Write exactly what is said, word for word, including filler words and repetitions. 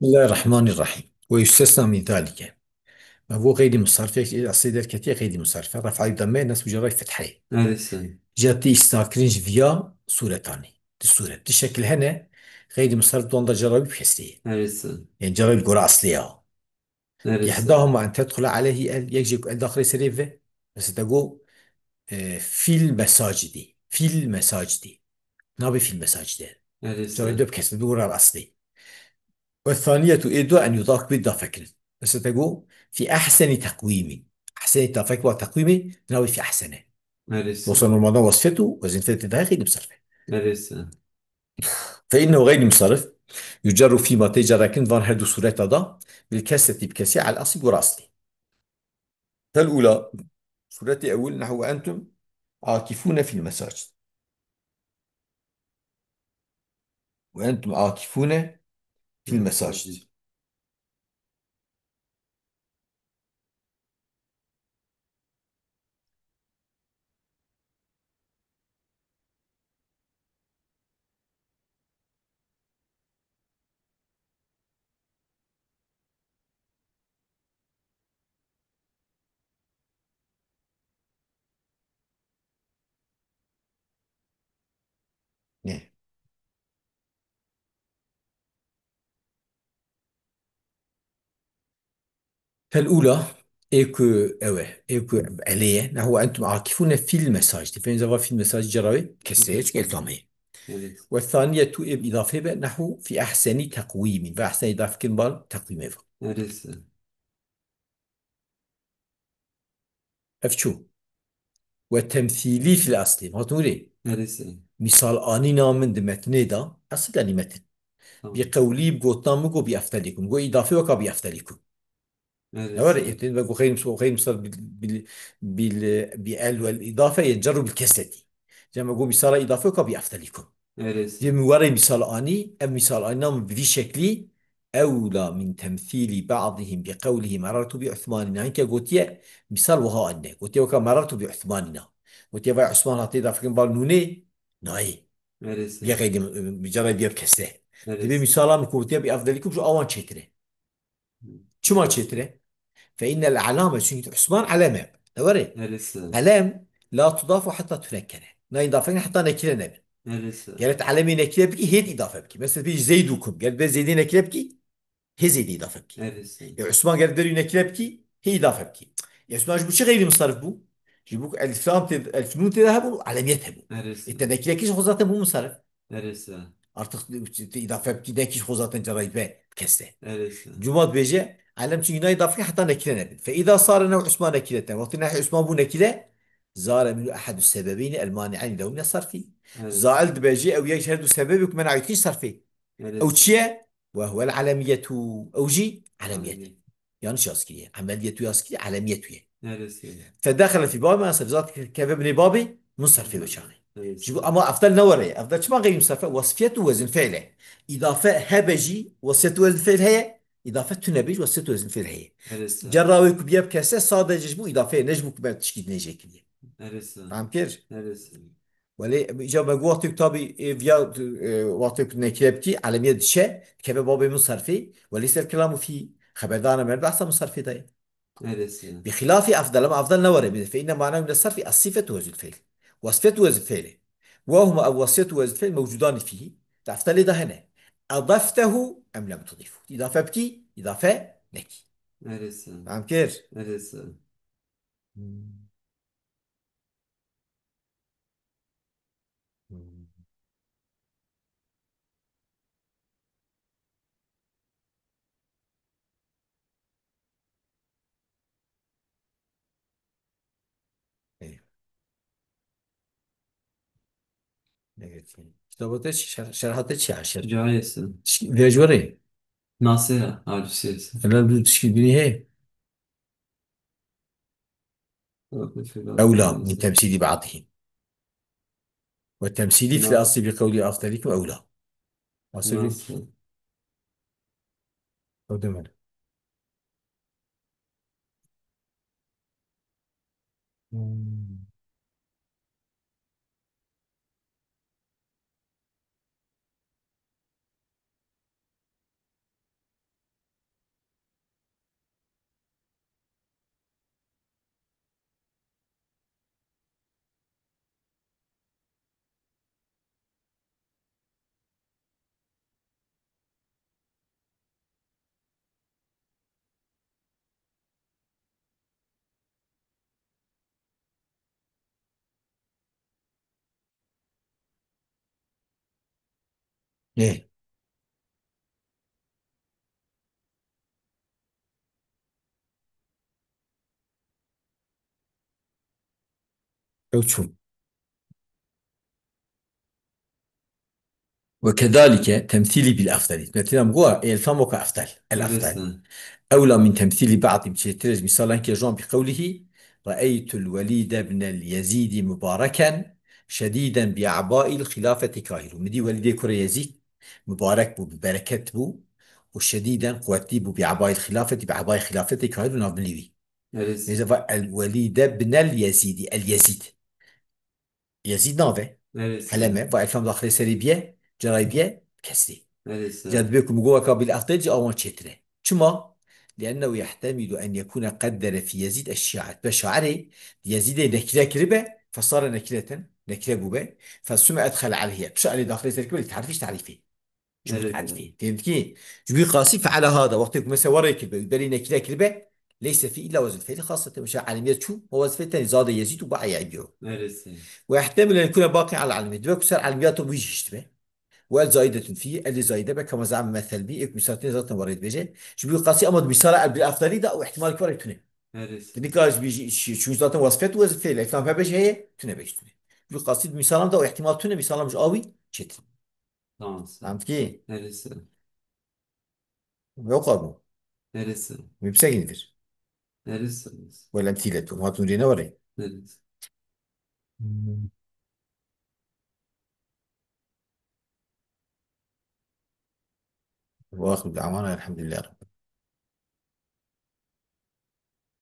Bismillahirrahmanirrahim. Ve yustesna min zalike. Ev o xeyrî musarrif, eslê derketiye xeyrî musarrif. Ref'ayî dame, nesb û cerrayî fetheyê. Erê se. Ca tê îstisnakirin ji viya sûretanê. Di sûret, di şekil hene, xeyrî musarrif di wan de cerrayî bi kesrê ye. Erê se. Yani cerrayî bi gora eslê ya. Neresi? Ihdahuma en tedxula aleyhi el, yek jê ku el daxilê serê ve. Mesela te got, e, fil mesacidi. Fil mesacidi. Nabe fil mesacidi. Neresi? Sonra dört kez bir uğrar asli. Ve thaniyetu ê du en yudak bir dafekirin. Mesela te got, fi ahseni takwimin. Ahseni dafek wa takwimin, nabe fi ahsene. Neresi? Yoksa normalde wasfetu, wezin fetê daha xeyli musarrif. Neresi? Fe innehu xeyrî musarrif. Yucerru fîma tê cerrekin van her du sureta da bil kesreti bi kesrê al asli gora aslî. Fel ula, suretê ewil, nehwu entum akifune fil mesacid. Ve entum akifune fil mesacid. Ne? Fel ula, ê ku ew e, ê ku elê ye, nehwu entum akifune fil mesacdi. Fên zava fil mesacdi cerawê kesreye, çünkü eltameye. Evet. Ve thaniyetu ê îdafê be, nehwu fi ahseni takwimin. Ve ahseni îdafekin bal takvimê ve. Neresi? Ev çû. Ve temsîlî fil aslî. Hatun rê. Neresi? Misal anîna min di metnê de. Esil yani metin. Tamam. Bi qewlî, bi gotina min got bi eftelîkum. Got îdafê weka bi eftelîkum. Neresi? Ne var? Êtin ve got xeyr, got xeyr misal bil, bil, bil, bi el wel îdafe yen cerru bil kesreti. Cem got misala îdafe weka bi eftelîkum. Neresi? Cem warê misal anî, ev misal anîna min bi vî şeklî ewla min temsîlî ba'dihim bi qewlihi merartu bi Usmanina. Hinke gotiye, misal wiha anîne. Gotiye weka merartu bi Usmanina. Gotiye vay Usman hatê da fikirin bal nûnê, nayê. Neresi? Biya xeydî, bi cara biya bi kesre. Neresi? Dibê misala min ku gotiye bi efdelikum ji awan çêtir e. Çima çêtir e? Fe innel alame, çünkü Usman alem e. Ne were? Neresi? Alem la tudafu hatta tunekkere. Na îdafekin heta nekire nebin. Neresi? Gerek alemê nekire bikî, hêd îdafe bikî. Mesela bir Zeydukum. Gerek bir Zeydê nekire bikî, hê Zeydê îdafe bikî. Neresi? E, Usman gerek derî nekire bikî, hê îdafe bikî. E, Usman ji bo çi xeyrî musarrif bû? Ji bo ku elif lam tê, elif nûn tê de hebû, alemiyet hebû. Neresi? E, te nekire kî ji xwe zaten bû musarrif. Neresi? Artık te îdafe bikî, nekî ji xwe zaten cerayî be keste. Neresi? Cuma dibêje, alem çünkü na îdafe heta nekire nebin. Fe îda sare nehu Usman nekireten. Wextî nehu Usman bû nekire, zare minu ehadu sebebeyni el mani'ayni lehu mine sarfi. Neresi? Zail dibêje, ew yek ji her du sebebê ku mena dikî sarfê. Neresi? Ew çi ye? Ve huwel alemiyetu. Ew jî alemiyet. Alemiyet. Yanlış yazkiriye. Ameliyetu yazkiriye, alemiyetu ye. Neresi? Fedahale fi babi, mesela zat keve binê babi, munsarfê ve çaxê. Neresi? Ji bo, ama efdal ne were? Efdal çima xeyrî munsarfe? Wasfiyetu wezin fiile. İdafe hebe jî, wasfiyetu wezin fiil heye. İdafe tune bê jî, wasfiyetu wezin fiil heye. Neresi? Cerra wê ku biye bi kesre, sadece ji bo îdafeyê, ne ji bo ku me tişkî dinê jê kiriye. Neresi? Fam kir? Neresi? Welê, îca me got wextê ku tabî, e, viya, e, wextê ku nekire bikî, elemiye diçe, dikeve babê musarfê, welê ser kelamu fî, xeberdana me behsa musarfê daye. Neresi? Bi xilafî efdal, ama efdal ne were, fe inne mana min sarfi as-sifetu wezil fiil. Wasfetu wezil fiil. Ve huma ev wasfetu wezil fiil mewcudanî fîhî. Te efdalê da hene. Adaftehu em lem tudifu. Îdafe bikî, îdafe nekî. Neresi? Fam kir? Neresi? Hmm. Hmm. Ê. Ne geçeyim? Kitaba te çi? Şer-, şerha te çi ya? Şer-, Cahilsin. Çi-, vejwere? Nasıl ya? Hadisiz. Helal bir çi bini he. Ewla min temsîlî ba'dihim. Ve temsîlî fil asli bi qewlî afdalikum ewla. Asli. Nasıl? O demeli. Hmm. Ê. Ew çûn. وكذلك تمثيلي بالأفضل. Mesela, bu, e, elfam weka efdal. El efdal. Mesela. أولى من تمثيل بعض, çêtir ez misalan ke jon بقوله: رأيت الوليد بن اليزيد مباركا شديدا بأعباء الخلافة كاهل. Min dî Welîdê kurê Yezîd, mubarek bû, bi bereket bû, û şedîden quwetlî bû, bi ebayil xilafetî, bi ebayê xilafetê kahil û navbinlî wî. Mesela, va el Welîde binel Yezîdî, el Yezîd. Yezîd nave. Heleme, va elfam daxilê serê biye, cerayê biye, kesrî. Ca dibe ku min got weka bil efdal jî awan çêtir e. Çima? لأنه يحتمل أن يكون قدر في يزيد الشاعر. Be şairê Yezîdê nekire kiribe, fesare nekireten, nekire bûbe, fesume edxel aleyhiye. Pişa elê daxilê ser kibe li terifî ji terifê. Ji bo terifê. Fêm dikî? Ji wî qasî feala hada, wextê ku mesela werê kiribe, wî berî nekire kiribe, leyse fî illa wezn fêlî xasete. Mesela alimiyet çû, o wezn fêl tenê zadê Yezîd û ba eyaybiyo. Ve ihtemile kule baqî ala alimiyet. Dibe ku ser alimiyat wî jî hiştibe. Wel zaidetun fî, elî zaide be, kema zame mesel bî, êk misal tê zaten werê dibêje. Ji bo qasî ama di misala el bil efdalî de û ihtimal ki werê tune. Nika ji bî jî, çû zaten wasfet û wezifê le, îkram hebe jî heye, tune be jî tune. Ji bo qasî di misalan de û ihtimal tune, misalan ji awî çêtir. Tamam, sağ ol. Fehmtikî? Neresi? Yok abi. Neresi? Yüksek indir. Neresi? Wala emtîle tu, hatun rîne were. Neresi? Hmm. Ve ahiru da'wana elhamdülillahi rabbil